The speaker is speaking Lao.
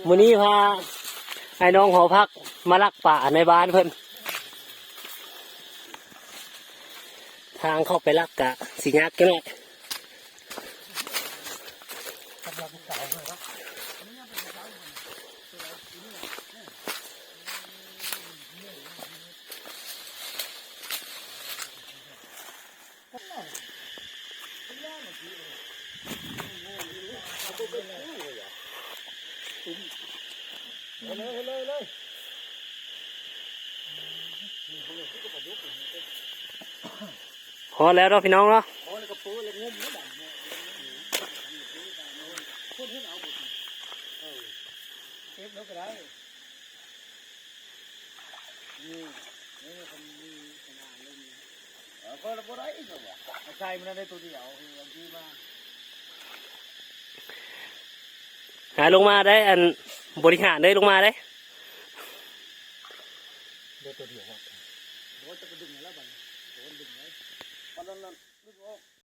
ມື້ນີ້ພາອ້າຍນ້ອງຫໍພັກມາລັກປາໃນບ້ານເພິ່ນ. ທາງເຂົ້າໄປລັກກະຊິຍາກຈັກໜ້ອຍ. ພໍແລ້ວເນາະພີ່ນ້ອງເນາະ. ເກັບແລ້ວກໍໄດ້. ນີ້ ນີ້ມັນມີຂະໜາດລົງນີ້ ເອີ ກໍບໍ່ໄດ້ອີກແລ້ວຫວາ ໃສ່ມັນໄດ້ຕົວດຽວ ຄືບາງທີມາ ຫາລົງມາໄດ້ ອັນ ບໍລິຫານເດ້ ລົງມາໄດ້ ໄດ້ຕົວດຽວ ບໍ່ ຈະໄປດຶງແລ້ວບັດນີ້ ໂດນດຶງໄດ້ ປານນັ້ນ ດຶງອອກ.